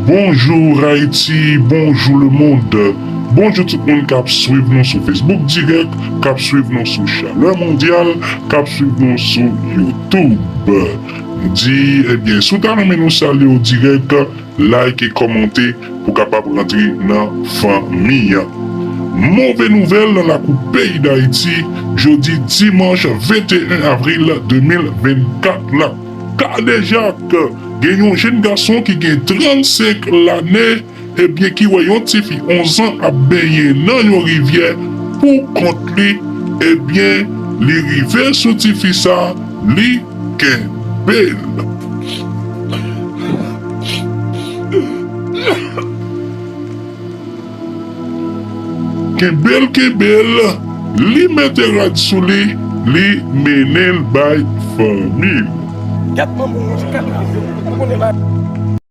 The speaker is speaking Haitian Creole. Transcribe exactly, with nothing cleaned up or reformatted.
Bonjou Ayiti, bonjou lemonn. Bonjou tout moun k ap swiv nou sou Facebook Direct, k ap swiv nou sou Chalè Mondyal, k ap swiv nou sou YouTube. M di, ebyen, si w ta renmen nou salye w dirèk, like e kòmante pou kapab rantre nan fanmi an. Move nouvèl nan lakou peyi Dayiti, jodi dimanch venteyen avril de mil vennkat la. Kadejak, gen yon jèn gason ki gen trannsenk lane, ebyen, ki wè yon tifi onz an ap benyen nan yon rivyè pou kont li, ebyen, li rive sou tifi sa, li kenbe l. Kenbe l, kenbe l, li mete rad sou li, li mennen l bay fanmi l. Gad manman w, ou konnen ba-